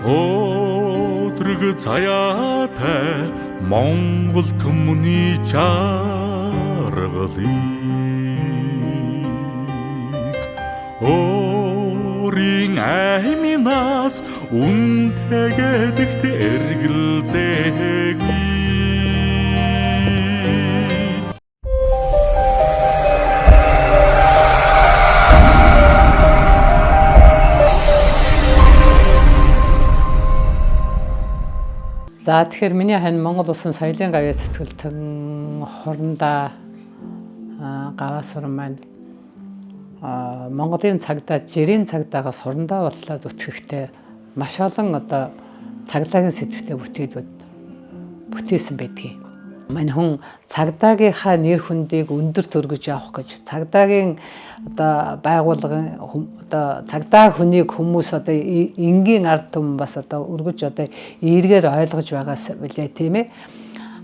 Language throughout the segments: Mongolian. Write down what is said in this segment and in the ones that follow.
Өдрөг заяатай Монгол түмний жаргалыг өөрийн айминаас үнтэгээдэгт эргэлзээгүй. За, тэгэхээр миний хань Монгол Улсын соёлын гавьяа сэтгэлтэн хурандаа гаваасвар маань Монголын цагдаа, жирийн цагдаагаас хурандаа боллоо зүтгэхдээ маш олон одоо цагдаагийн сэдвтэй бүтээлүүд бүтээсэн байдгийг. Мань хүн цагдаагийнхаа нэр хүндийг өндөр төргөж явах гэж, цагдаагийн одоо байгууллагын одоо цагдаа хүнийг хүмүүс одоо энгийн ард түмэн бас одоо өргөж одоо эргээр ойлгож байгаас билээ, тийм ээ.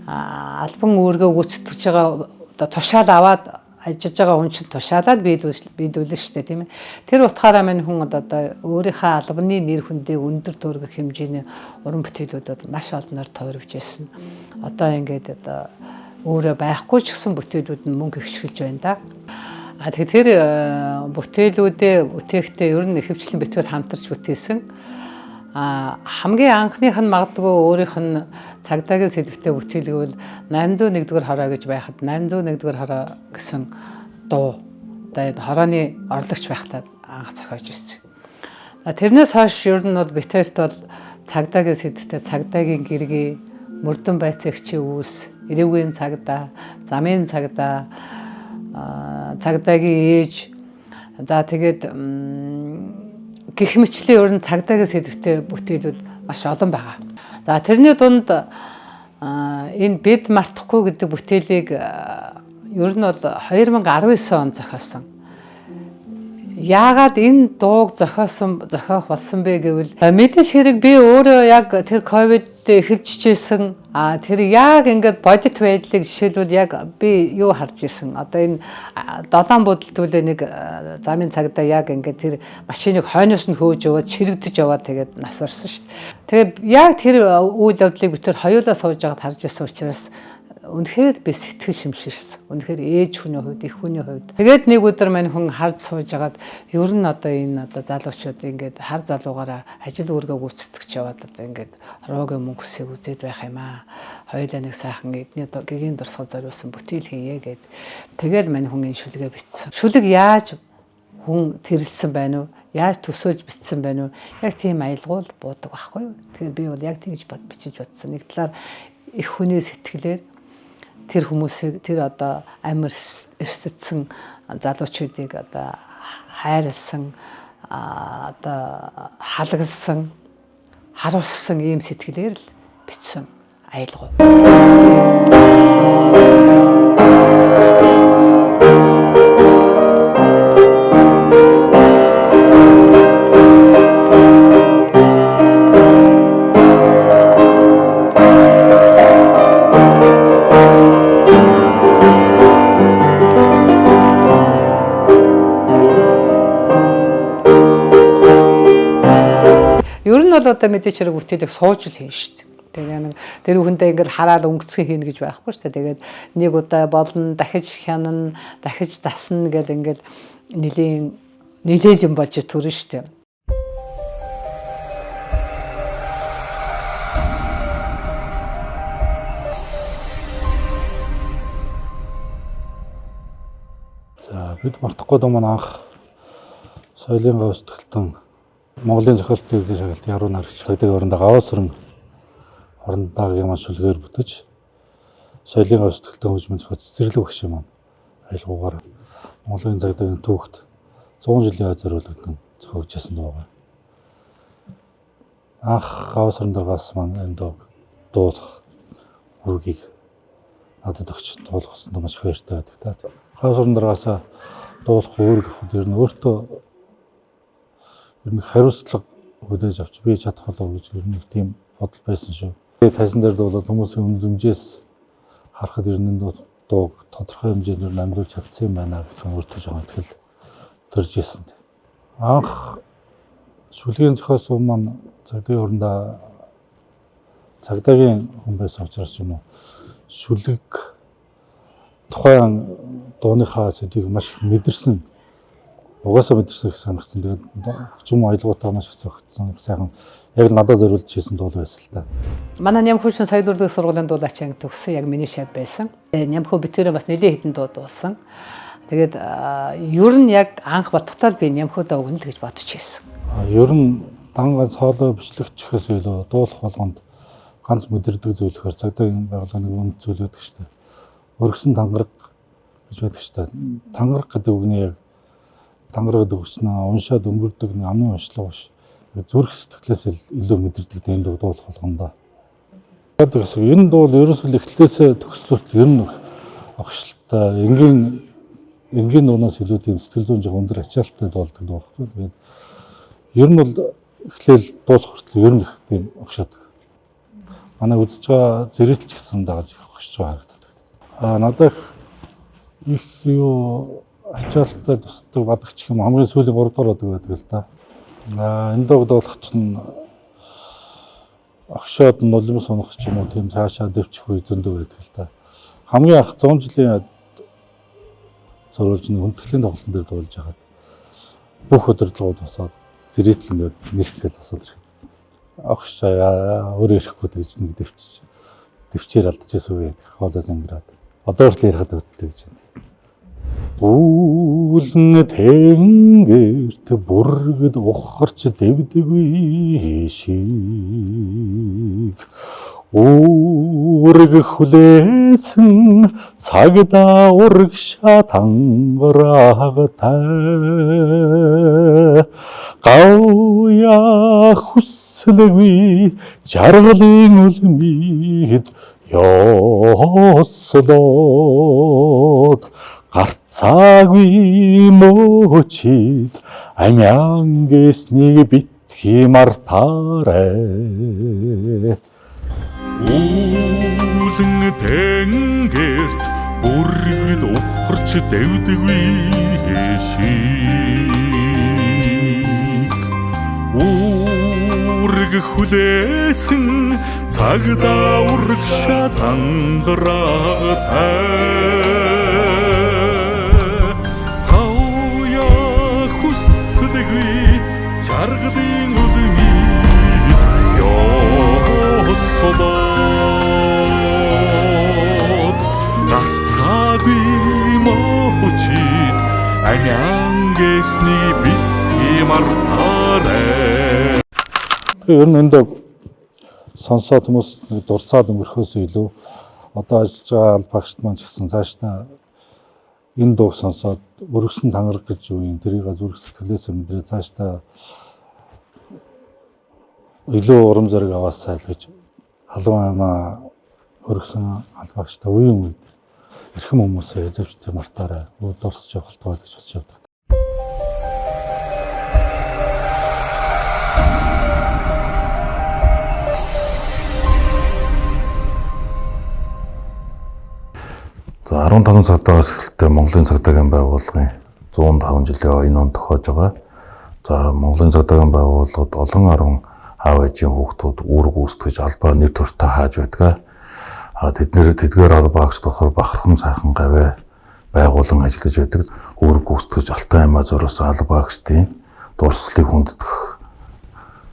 Албан үүргээ гүйцэтгэж байгаа одоо тушаал аваад ажиллаж байгаа хүн чинь тушаалаад биелүүлнэ шүү дээ, тийм ээ. Тэр утгаараа мань хүн одоо өөрийнхөө албаны нэр хүндийг өндөр төргөх хэмжээний уран бүтээлүүд бол маш олноор тойрвж байсан. Одоо ингээд одоо өөрөө байхгүй ч гэсэн бүтээлүүд нь мөнгө ихшгэлж байна да. А тэгэхээр тэр бүтээлүүдээ бүтээхдээ ер нь ихэвчлэн битүүр хамтарч бүтээсэн. Хамгийн анхных нь магадгүй өөрийнх нь цагдаагийн сэдвтэй бүтээлгүүл 801 дугаар хороо гэж байхад 801 дугаар хороо гэсэн дуу одоо энэ хорооны орлогч байхдаа анх зохиож ирсэн. Тэрнээс хойш ер нь бол битэрт бол цагдаагийн сэдвтэй цагдаагийн гэргий, мөрдөн байцаагчийн үүс, эрүүгийн цагдаа, замын цагдаа, цагдаагийн ээж, за тэгээд гих мэтчлийн ер нь цагдаагийн сэдвтэй бүтээлүүд маш олон байгаа. За, тэрний дунд энэ бид мартахгүй гэдэг бүтээлийг ер нь бол 2019 он зохиосон. Яагаад энэ дууг зохиох болсон бэ гэвэл мэдээж хэрэг би өөрөө яг тэр ковид эхэлжчихсэн, тэр яг ингээд бодит байдлыг жишээлбэл яг би юу харж исэн. Одоо энэ долоон будалтүүлээ нэг замын цагдаа яг ингээд тэр машиныг хойноос нь хөөж яваад чирэгдэж яваад тэгээд нас барсан шүү дээ. Тэгээд яг тэр үйл явдлыг бид тэр хоёулаа сууж байгаад харж исэн учраас үнэхээр би сэтгэл шимширсэн. Үнэхээр ээж хүний хувьд, эх хүний хувьд. Тэгээд нэг өдөр мань хүн харж сууж хагаад ер нь одоо энэ одоо залуучууд ингээд хар залуугаараа ажил үүргээ гүйцэтгэж яваад одоо ингээд хороогийн мөнгө хүсийг үзээд байх юм аа. Хоёулаа нэг сайхан эдний гэгийн дурсгал зориулсан бүтээл хийе гэд. Тэгээд мань хүн энэ шүлгээ бичсэн. Шүлэг яаж хүн тэрэлсэн байна уу? Яаж төсөөж бичсэн байна уу? Яг тийм аялгуул буудаг байхгүй юу? Тэгэхээр би бол яг тэгж бод бичиж бодсон. Нэг талаар эх хүний сэтгэлээр тэр хүмүүсийг, тэр одоо амир эрсдсэн залуучуудыг одоо хайрлсан, одоо халаглсан, харуулсан ийм сэтгэлээр л бичсэн аялгау. Ер нь бол одоо мэдээч хэрэг бүтээлийг сууж л хийн шүү дээ. Тэгээ нэг тэр хүндээ ингээд хараад өнгөцгөн хийнэ гэж байхгүй шүү дээ. Тэгээд нэг удаа болно, дахиж хянана, дахиж засна гэл ингээд нэлийн нилээл юм болж төрнө шүү дээ. За, бид мартахгүй дуу маань анх соёлын гав сэтгэлтэн Монголын зохиолтын дэвдээ шагналт яруу найрагч цагдаагийн орондоо гаваасран орондаагийн маань шүлгээр бүтэж соёлын гав сэтгэлтэн хөгжмийн зохиол цэцэрлэг багш маань аялгаугаар Монголын цагдаагийн түүхт 100 жилийн хойд зориулагдсан зохиогдсон дуу байгаа. Анх гаваасран даргаас маань энэ дууг дуулах үүргийг надад өгч дуулах гэсэн маш их баяртай байдаг та. Гаваасран даргаас дуулах үүрэг авахд ер нь өөртөө ер нь хариуцлага хүлээж авч би чадах болов гэж ер нь нэг тийм бодол байсан шүү. Тэгээд тайзан дээр дуулаад хүмүүсийн үнэмжээс харахад ер нь дууг тодорхой хэмжээнд ер нь амьдруулж чадсан юм байна гэсэн өөртөө жоохон итгэл төрж ирсэн. Анх шүлгийн зохиосон маань Цагдаагийн орондоо цагдаагийн хүн байсан учраас ч юм уу шүлэг тухайн дууныхаа сэдвийг маш их мэдэрсэн, угаасаа мэдэрсэн их санагдсан. Тэгээд хөгжим аялгуудаа маш их зохицсон, их сайхан яг л надад зориулж хийсэн дуу байсан л та. Манай Нямхүүчин соёл урлагийн сургуулийн дуулаач анги төгссөн яг миний шав байсан. Нямхүү битэрээ бас нэлээд хэдэн дуу дуулсан. Тэгээд ер нь яг анх бодохдоо би Нямхүүдээ өгнө л гэж бодож ирсэн. Ер нь дан ганц хоолой бичлэгчхээс илүү дуулах болгонд ганц мэдэрдэг зүйл гэхээр цагдаагийн байгууллагын нэг үнэт зүйл байдаг шүү дээ. Өргөсөн тангараг гэж байдаг шүү дээ. Тангараг гэдэг үгний яг тангараг гэдэг үг чинь уншаад өнгөрдөг нэг амны уншлага биш. Зүрх сэтгэлээс илүү мэдэрдэг энэ дуу дуулах болгондоо. Яг гэсэн энэ дуул ерөөсөө эхлээсээ төгслөлт ер нь огшлтой энгийн дуунаас илүү тийм сэтгэл зүйн жоо өндөр ачаалттай дуулдаг дуу байхгүй. Тэгээд ер нь бол эхлээл дуусах хүртэл ер нь их тийм огшоодог. Манай үзэж байгаа зэрэгтэл ч гэсэн дагаж их огшиж байгаа харагддаг. Надад их юу ачаалттай тусдаг бадагч юм хамгийн сүүлийн 3 дугаар бадаг байдаг л да. Энэ дууг дуулах чинь огшоод нулимс унах ч юм уу тийм цаашаа дэвчих үе зөндөө байдаг л да. Хамгийн анх 100 жилийн зориулж нэг хүндэтгэлийн тоглолтын дээр дуулж хагаад бүх удирдлагууд босоод зэрэгтэл ингээд нэрх гээл босоод ирэх. Огш өөрөө ирэхгүй гэж нэг дэвчээр алдчихсан үе байдаг. Хоолой зангираад. Одоо хүртэл ярихад хүртэл гэж байна. Үүлэн тэнгэрт бүргэд ухарч дэвдэггүй шиг үүрэг хүлээсэн цагдаа урагшаа тангарагтай гавья хүслэгүй жаргалын үлмид ёслоод гарцаагүй мөчид амиангэснийг битгий мартаарай. Үүлэн тэнгэрт бүргэд ухарч дэвдэггүй шиг үүрэг хүлээсэн цагдаа урагшаа тангарагтай хавья хүслэгүй жаргалын үлмид ёслоод гарцаагүй мөчид амиангэсний битгий мартаарай. Тэгээ ер нь энэ дууг сонсоод хүмүүс нэг дурсаад өнгөрөхөөс илүү одоо ажиллаж байгаа албаагчд маань ч гэсэн цаашдаа энэ дууг сонсоод өргөсөн тангараг гэж юу юм тэрийг зүрх сэтгэлээс мэдрээ цаашдаа илүү урам зориг аваасай л гэж халуун аймаа өргөсөн албаагчдаа үеийн үед эрхэм хүмүүсээ хэзээ ч мартаарай дурсаж явах болтугай гэж бодож явдаг. За 15 цагдаагаас эхэлтэй Монголын цагдаагийн байгууллагын 105 жилийн энэ он тохиож байгаа. За Монголын цагдаагийн байгууллагад олон арван аав ээжийн хүүхдүүд үүрэг гүйцэтгэж албаа нэр төртөө хааж байдаг. А тэдгээр албаагчд болохоор бахархан сайхан гавьяа байгуулан ажиллаж байдаг. Үүрэг гүйцэтгэж алтан аймаа зориулсан албаагчдын дурсгалыг хүндэтгэх,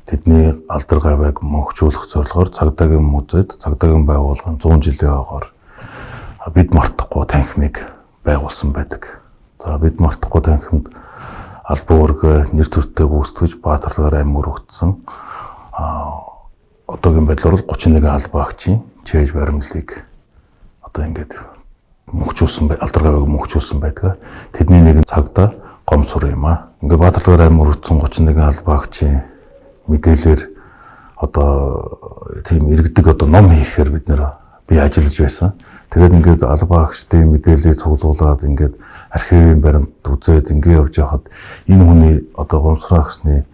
тэдний алдар гавьяаг мөнхжүүлэх зорилгоор цагдаагийн музейд цагдаагийн байгууллагын 100 жилийн ойгоор бид мартахгүй танхимыг байгуулсан байдаг. За бид мартахгүй танхимд албан үүргээ нэр төртөө гүйцэтгэж баатарлагаар амь өргөдсөн. Одоогийн байдлаар бол 31 албаагчийн чээж баримлалыг одоо ингээд мөнхжүүлсэн, алдар гавьяаг мөнхжүүлсэн байдаг. Тэдний нэг нь цагдаа гомсур юм аа. Ингээд баатарлагаар амь өргөдсөн 31 албаагчийн мэдээлэлээр одоо тийм иргэдэг одоо ном хийхээр бид нэр би ажиллаж байсан. Тэгээд ингээд албаагчдын мэдээллийг цуглуулад ингээд архивын баримт үзээд ингээд явж байхад энэ хүний одоо гомсраагчны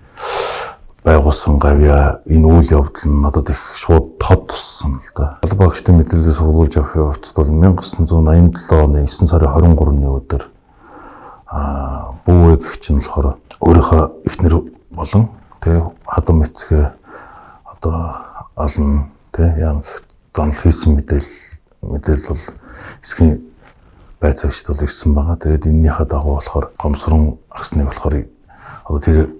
байгуулсан гавьяа энэ үйл явдал нь надад их шууд тод туссан л да. Албаагчдын мэдээллийг цуглуулж явах явцад бол 1987 оны 9 сарын 23-ны өдөр бүүвэ гэгч нь болохоор өөрийнхөө эхнэр болон тэг хадам эцгээ Одоо ална тий яа гэх занал хийсэн мэдээлэл бол эсхийн байцаагчд бол ирсэн байгаа. Тэгээд энэнийхээ дагуу болохоор Гомсрон агсныг болохоор одоо тэр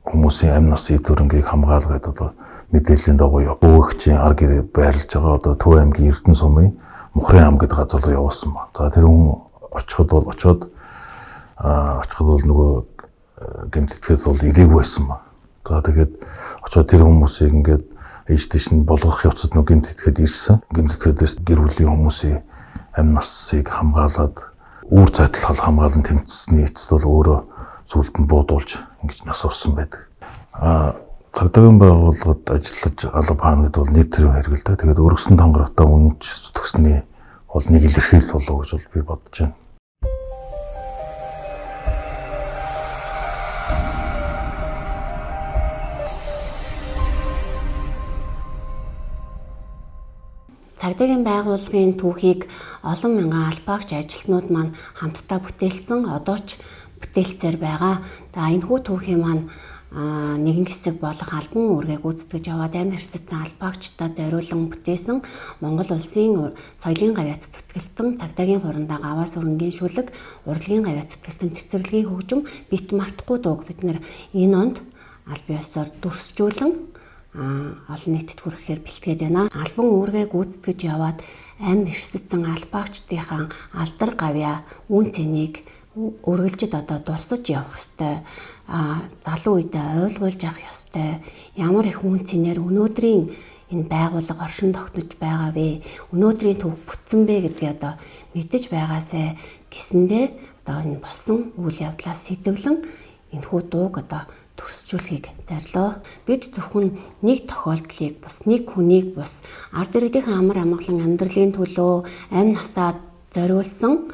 хүмүүсийн амь нас эд хөрөнгийг хамгаалгаад одоо мэдээллийн дагуу бөөгчийн ар гэрээ байрлаж байгаа одоо Төв аймгийн Эрдэнэ сумын Мухрын ам гэдэг газар руу явуулсан ба. За тэр хүн очиход бол очоод очиход бол нөгөө гэмт итгэл бол ирээгүй байсан ба. За тэгээд очоод тэр хүмүүсийг ингээд ээж тийш нь болгох явцад нөгөө гэмт итгэл ирсэн. Гэмт итгэлээс гэр бүлийн хүмүүсийн амь насыг хамгаалаад үүр зайдал хамгаалан тэмцсэний эцэст бол өөрөө сүлд нь буудуулж ингэж нас орсон байдаг. Цагдаагийн байгууллагад ажиллаж алба хаана гэдэг бол нэр төрийн хэрэгэлтэй. Тэгээд өргөсөн тангарагтаа үнэнч зүтгэсний бол нэг илэрхийлэл болов гэж бол би бодож байна. Цагдаагийн байгууллагын түүхийг олон мянган албаагч ажилтнууд маань хамтдаа бүтээлцэн, одоо ч бүтээлцээр байгаа. За энэхүү түүхийн маань нэгэн хэсэг болох албан үүргээ гүйцэтгэж яваад амь хэрсэцэн албаагчдаа зориулан бүтээсэн Монгол улсын соёлын гавьяат зүтгэлтэн цагдаагийн хурандаа гаваас өрнгийн шүлэг, урлагийн гавьяат зүтгэлтэн цэцэрлэгийн хөгжим бит мартахгүй дууг бид нэр энэ онд аль биесээр дүрсжүүлэн олон нийтэд хүрэхээр бэлтгээд байна. Албан үүргээ гүйцэтгэж яваад амь эрсдсэн албаагчдынхаа алдар гавьяа үн цэнийг үргэлжид одоо дурсаж явах ёстой. Залуу үедээ ойлгуулж явах ёстой. Ямар их үн цэнээр өнөөдрийн энэ байгууллага оршин тогтнож байгаа вэ? Өнөөдрийн түүх бүтсэн бэ гэдгийг одоо мэдэж байгаасай гэсэндээ одоо энэ болсон үйл явдлаас сэтгэлэн энэхүү дууг одоо төрсжүүлэхийг зорилоо. Бид зөвхөн нэг тохиолдлыг бус нэг хүнийг бус ард иргэдийн амар амгалан амьдралын төлөө амь насаа зориулсан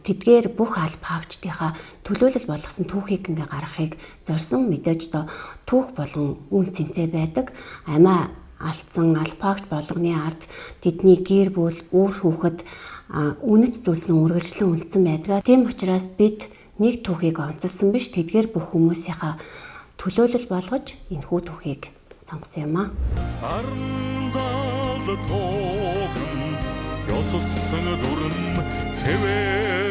тэдгээр бүх албаагчдынхаа төлөөлөл болгосон түүхийг ингээ гаргахыг зорьсон. Мэдээж одоо түүх болгон үн цэнтэй байдаг. Амиа алдсан албаагч болгоны ард тэдний гэр бүл, үр хүүхэд үнэт зүйлсэн үргэлжлэн үлдсэн байдаг. Тийм учраас бид нэг түүхийг онцолсон биш, тэдгээр бүх хүмүүсийнхаа төлөөлөл болгож энэхүү түүхийг сонгосон юм аа. Аранзал тууган ёсолсон дүрм хэвээр